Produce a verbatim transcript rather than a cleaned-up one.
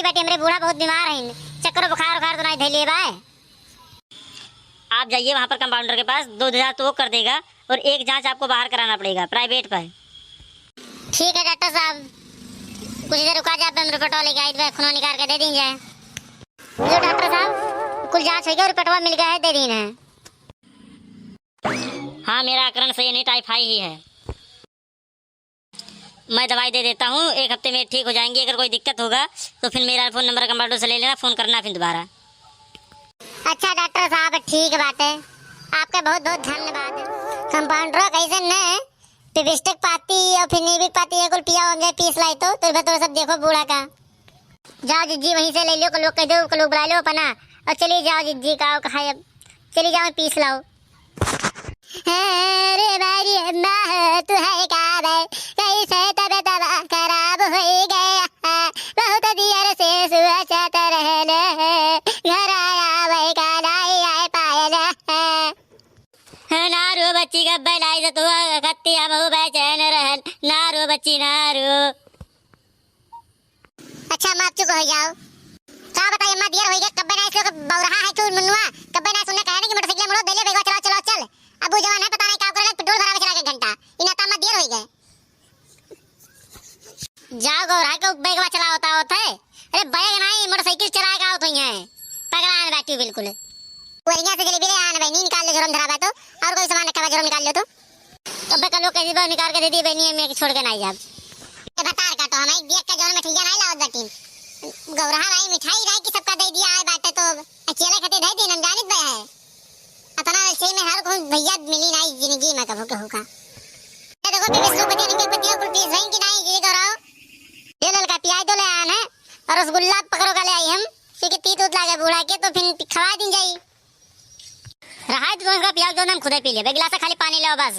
बेटी, हमरे बूढ़ा बहुत बीमार हैं, चक्कर बुखार उखार तो नहीं धइले बा? आप जाइए वहाँ पर कंपाउंडर के पास, दो जाँच तो वो कर देगा और एक जाँच आपको बाहर कराना पड़ेगा प्राइवेट पर। ठीक है डॉक्टर साहब, कुछ देर रुका जाए, हम रिपोर्टवा लेके आई, खूनवा निकाल के दे दीन जाए। लो डॉक्टर साहब, कुल जाँच होइ गै, रिपोर्टवा मिल गै है, दे दीन है। हाँ, मेरा आकलन सही नहीं, टाइफाई ही है। मैं दवाई दे देता हूँ, एक हफ्ते में ठीक हो जाएंगी। अगर कोई दिक्कत होगा तो फिर मेरा फोन नंबर कंपाउंडर से ले लेना, फोन करना फिर दोबारा। अच्छा डॉक्टर साहब, ठीक बाटे, आपके बहुत बहुत धन्यवाद। कंपाउंडर कैसे न पिबिस्टिक पाती और फिर नीबिक पाती, ये कुल पिया हो जाए, पीस लाई तो, तो इधर तो सब देखो बूढ़ा का। जाओ जिज्जी, वहीं से ले लो, लोग कह दो, लोग बुला लो अपना, और चली जाओ जिज्जी का, कहा अब चली जाओ, पीस लाओ। अरे बारी अम्मा हो, तू है का बे? कैसे तबीयत खराब होइ गया? बहुत देर से सोचत रहन, घर आवे का नाई आए पायन। ना रो बच्ची, गब्बे लाई से तू खत्ती, हम हो बेचैन रहन। ना रो बच्ची, ना रो। अच्छा, अम्मा, अब चुप हो जाओ। का बताई अम्मा, देर होइ गै, कब्बे ना इसको बौरहा है तू मुन्नुआ, कब्बे ना सुने कहे ना कि मोटरसाइकिल मोड़ो, दे ले बैगवा, चलाओ, चलाओ, चल। अब वो जवान है, पता नहीं का करे, पेट्रोल भरावे चला के घंटा, इना तो अम्मा देर होइ गै। जाओ गौरा के बैगवा चलाओ, होता होता है। अरे बैग नहीं, मोटरसाइकिल चला के आवत हुई है, पगलान बैठी बिल्कुल। बढ़िया से जलेबी ले आन भाई, नी निकाल ले, झोरा में धरा बा तो, और कोई सामान रखा बा, झोरा में निकाल लो तो। अबे कल वो कैसी बा, निकाल के दे दी बहनी, हम एक छोड़ के नहीं जाब। ए भतार का तो हम एक देख के जौन मिठाइया नहीं लावत बाटी। गौरहा भाई मिठाई रहे कि सबका दे दिया आए बाटे तो अकेले खातिर दे दिन हम जानित बे है। अतना से में हर कोई भैया मिली नहीं जिंदगी में कभू केहू का। ये देखो बीस रुपये के पतिया कुल पीस भइन कि नहीं जी गौरव। ये ललका पियाई दो ले आन है और रसगुल्ला पकड़ो का ले आई हम, क्योंकि तीत उत लागे बूढ़ा के तो फिर खवा दिन जाई। रहाई तो तुमका पियाई दो, हम खुदे पी लेबे, गिलास खाली पानी ले बस।